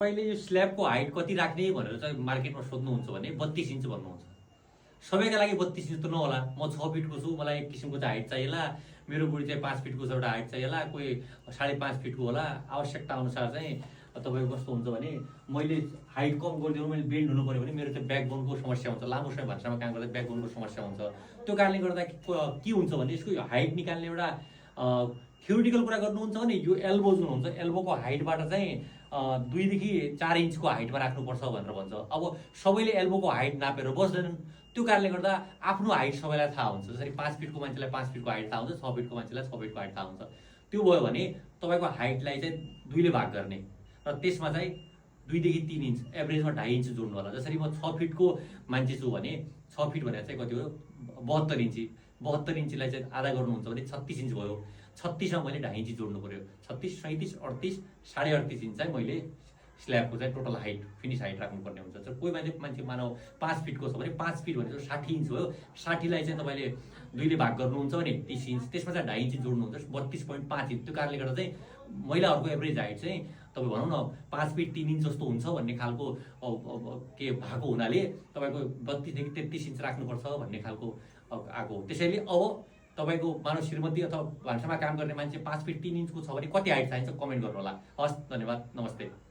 तपाईँले यो स्ल्याबको हाइट कति राख्ने भनेर चाहिँ मार्केटमा सोध्नुहुन्छ भने 32 इन्च भन्नुहुन्छ। सबैका लागि 32 इन्च त नहोला। म 6 फिटको छु, मलाई एक किसिमको चाहिँ हाइट चाहिएला। मेरो बुढी चाहिँ 5 फिटको छ, एउटा हाइट चाहिएला। कोही 5.5 फिटको होला। आवश्यकता अनुसार चाहिँ तपाईँको कस्तो हुन्छ भने मैले हाइट कम गरिदिनु, मैले बेन्ड हुनु पऱ्यो भने मेरो चाहिँ ब्याकबोनको समस्या हुन्छ। लामो समय भान्सामा काम गर्दा ब्याकबोनको समस्या हुन्छ। त्यो कारणले गर्दा के हुन्छ भने यसको हाइट निकाल्ने एउटा थ्योरिटिकल कुरा गर्नुहुन्छ भने यो एल्बो जुन हुन्छ, एल्बोको हाइटबाट चाहिँ 2 देखि 4 इन्चको हाइटमा राख्नुपर्छ भनेर भन्छ। अब सबैले एल्बोको हाइट नापेर बस्दैनन्। त्यो कारणले गर्दा आफ्नो हाइट सबैलाई थाहा हुन्छ। जसरी 5 फिटको मान्छेलाई 5 फिटको हाइट थाहा हुन्छ, 6 फिटको मान्छेलाई 6 फिटको हाइट थाहा हुन्छ। त्यो भयो भने तपाईँको हाइटलाई चाहिँ 2 ले भाग गर्ने र त्यसमा चाहिँ 2 देखि 3 इन्च, एभरेजमा 2.5 इन्च जोड्नु होला। जसरी म 6 फिटको मान्छे छु भने 6 फिट भनेर चाहिँ कति हो, 72 इन्ची। 72 इन्चीलाई चाहिँ आधा गर्नुहुन्छ भने 36 इन्च भयो। 36मा मैले 2.5 इन्ची जोड्नु पऱ्यो। 36, 37, 38, 38.5 इन्च चाहिँ मैले स्ल्याबको चाहिँ टोटल हाइट, फिनिस हाइट राख्नुपर्ने हुन्छ। कोही मान्छे मानव 5 फिटको छ भने 5 फिट भनेको 60 इन्च भयो। 60लाई चाहिँ तपाईँले 2 ले भाग गर्नुहुन्छ भने 30 इन्च, त्यसमा चाहिँ 2.5 इन्च जोड्नुहुन्छ, 32.5 इन्च। त्यो कारणले गर्दा चाहिँ महिलाहरूको एभरेज हाइट चाहिँ तपाईँ भनौँ न 5 फिट 3 इन्च जस्तो हुन्छ भन्ने खालको के भएको हुनाले तपाईँको 32 देखि 33 इन्च राख्नुपर्छ भन्ने खालको आएको हो। त्यसैले अब तपाईँको मानव श्रीमती अथवा भान्सामा काम गर्ने मान्छे 5 फिट 3 इन्चको छ भने कति हाइट चाहिन्छ कमेन्ट गर्नु होला। हस्, धन्यवाद, नमस्ते।